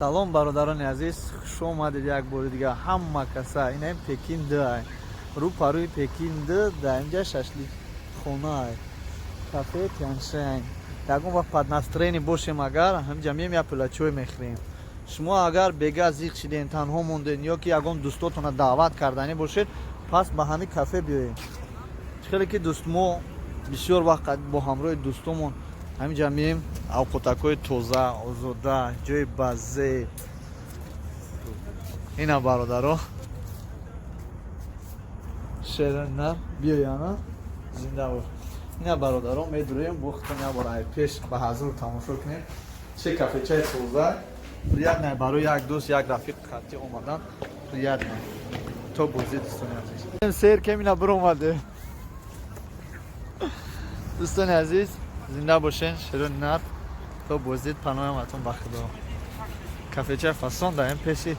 Салом, бародарони азиз, хуш омадед як бори дигар ҳама каса. Инаем Пекин д, рӯ парӯи Пекин д, дар инҷа шашликхона, кафе Тяншань. Ягон вақт под настроение бошем агар, ҳаминҷа меем, як пиёла чой мехӯрем. Шумо агар бега зиқ шиден, танҳо монден ё ки ягон дӯстотона даъват карданӣ бошед, пас ба ҳамин кафе биёед. Хеле ки дӯст мо бисёр вақт бо ҳамроҳи дӯстомон ҳаминҷа меем, авқотакҳои тоза, озода, ҷои баззеб. Ина, бародаро, шернар биёяна, зинда бош. Ина, бародаро, медуроем, бо худтон як бор ай пеш ба ҳазур тамошо кунем, че кафечаи тоза. Приятно барои як дӯст, як рафиқ хатти омадан, приятно. То бозӣ, дӯстони азиз, сер кем. Ина биромаде, дӯстони азиз, зинда бошен, широни нар. То боздид, паноҳаматон ба Худо. Кафечаи фасон даем пеши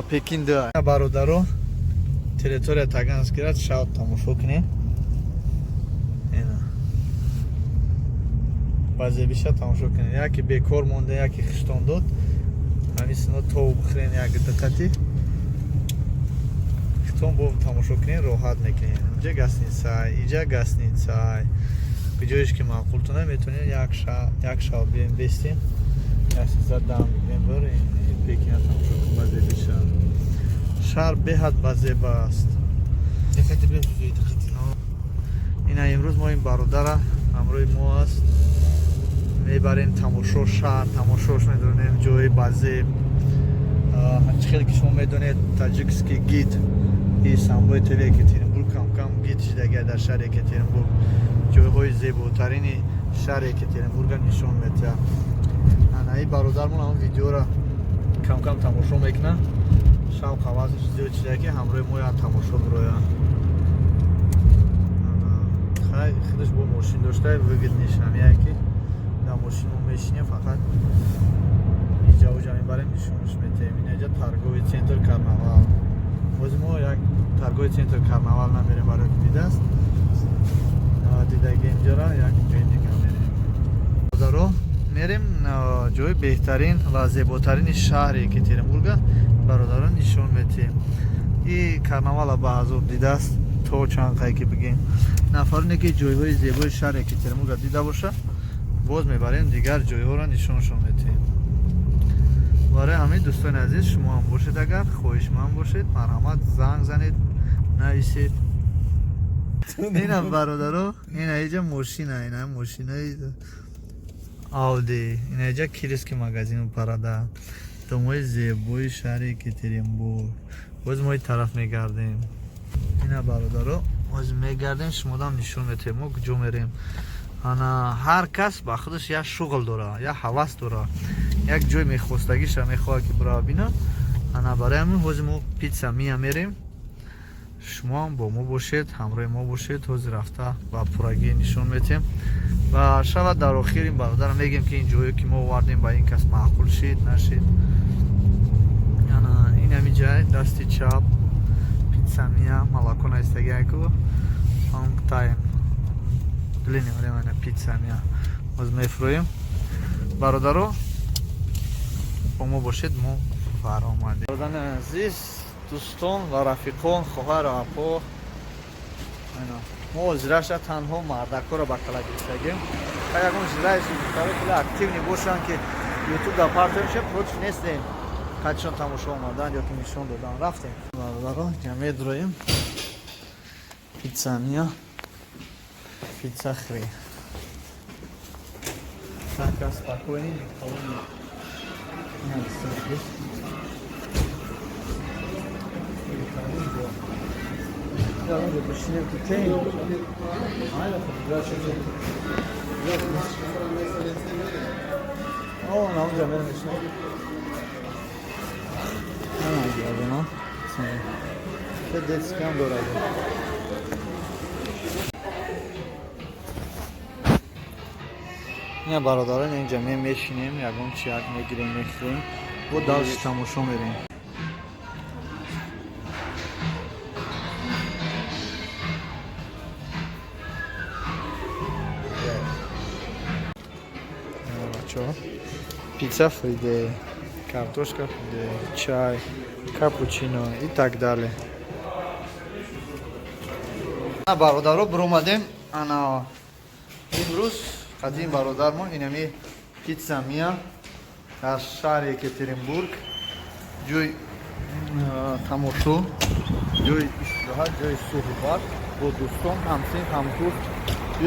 Пекин д. Бародаро, территория Таганскира шав тамошо кунем. Ина базебиша тамошо кунем. Яке бекор монде, яке хиштон дод, ҳамин сино то бихӯрен, як диққати хитон бо тамошо кунем, роҳат мекунем. Инҷа гостиница, иҷа гостиница. Ҷоеш ки маъқултона, метавонем як шаб бием, бестем, гостиница дам бигирем, барем. Пекина тамошо кун, базебиша. Шаҳр беҳад базеба аст. Ина имрӯз мо ин бародара ҳамроҳи мо аст, мебарем тамошо, шаҳр тамошош медонем, ҷои базеб. Чӣ хеле ки шумо медонед, таджикский гид и Самбои ТВ Екатеринбург кам-кам гид шидагия дар шаҳри Екатеринбург, ҷойҳои зеботарини шаҳри Екатеринбурга нишон медиҳад. Ана ин бародармон ҳамон видеоро кам-кам тамошо мекунад, шавқ ҳавасаш зиёд шуда, ки ҳамроҳи мо як тамошо бирояд. Хай, худаш бо мошин дошта, выгоднеш ҳамияе, ки дар мошин мо мешинем, фақат иҷа-уҷа мебарем, нишонаш метиҳем. Инаҷа торговый центр Карнавал. Бози мо як торговый центр Карнавал намерем, барои ки дидааст, дидаги инҷора, як ҷои дига мерем. Бародаро, мерем, ҷои беҳтарин ва зеботарини шаҳри Екатеринбурга бародарон нишон метиҳем. И Карнавала ба ҳазур дидааст, то чанд қай ки бигем, нафароне ки ҷойҳои зебои шаҳри Екатеринбурга дида боша, боз мебарем, дигар ҷойҳоро нишоншон метиҳем. Барои ҳамин, дӯстони азиз, шумо ҳам бошед, агар хоҳишманд бошед, марҳамат, занг занед, нависед. Ина, бародаро, ина иҷа мошина, ина мошинаи Ауди, ина иҷа Кировский магазину парада, домои зебои шаҳри Екатеринбург. Боз мо ин тараф мегардем. Ина, бародаро, боз мегардем, шумодам нишон метиҳем мо куҷо мерем. Ана ҳар кас ба худаш як шуғл дора, як ҳавас дора, як ҷой мехостагиша мехоҳад, ки бирава бина. Ана барои ҳамин ҳозир мо Пицца Мия мерем. Шумоам бо мо бошед, ҳамроҳи мо бошед. Ҳозир рафта ба пуррагӣ нишон метиҳем ва шавад дар охир ин бародарам мегем, ки ин ҷое ки мо овардем, ба ин кас маъқул шид, нашид. Ана ин ҳами ҷай, дасти чап, Пицца Мия, молоко наистагиаку, long time длинное время. Пицца Мия боз мефурӯем. Бародаро, бо мо бошед, мо фаромадем. Бародарони азиз, дӯстон ва рафиқон, хоҳару апо, мо озираша танҳо мардакҳоро ба кала гирифтагем. Ягон желающий духтаро хеле активный бошанд, ки Ютуб дар партоимша, против нестем, қадшон тамошо омадан ё ки нишон додан. Рафтем, бародаро, медроем Пицца Мия, пицца хри. Так, спокойно, никого нет. Не, здесь. Никого нет. Я уже пришли в тень. Айда, здравствуйте. О, на онҷа мерем, мешинем. Ана гиядона. Се детский ҳам дорад. Ина, бародарон, инҷа ме мешинем, ягон чи як мегирем, мехӯрем, бо дальше тамошо мерем. Бачаҳо, пицца. Пицца фри, картошка фри, чай, капучино и так далее. Бародаро, биромадем. Ана, имрӯз қадим бародармон инами Пицца Мия дар шаҳри Екатеринбург, ҷои тамошо, ҷои истироҳат, ҷои суҳбат бо дӯстон, ҳамсинф, ҳамкурс.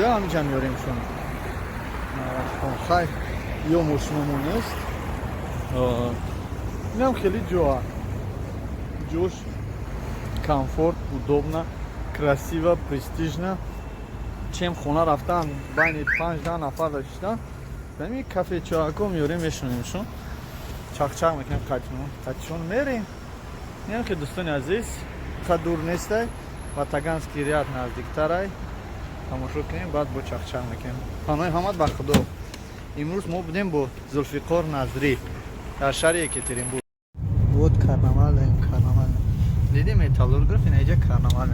Ё ҳамиҷа меоремшон. Хай, ё мошиномо нест, инам хеле ҷоа, ҷош комфорт, удобно, красиво, престижно. Чем хона рафтан, байни 5-10 нафар дошта, ами кафечоако меорем, мешунемшон, чақчақ мекунем, қатишон мерем. Инам ки, дӯстони азиз, ха, дур нестай ва Таганский ряд наздиктарай. Тамошо кунем, баъд бо чақчақ мекунем. Панои ҳамат ба Худо. Имрӯз мо будем бо Зулфиқор Назрӣ дар шаҳри Екатеринбург. Вот карнавал, карнавал дидем, Металлург граф, инаиҷа карнавал.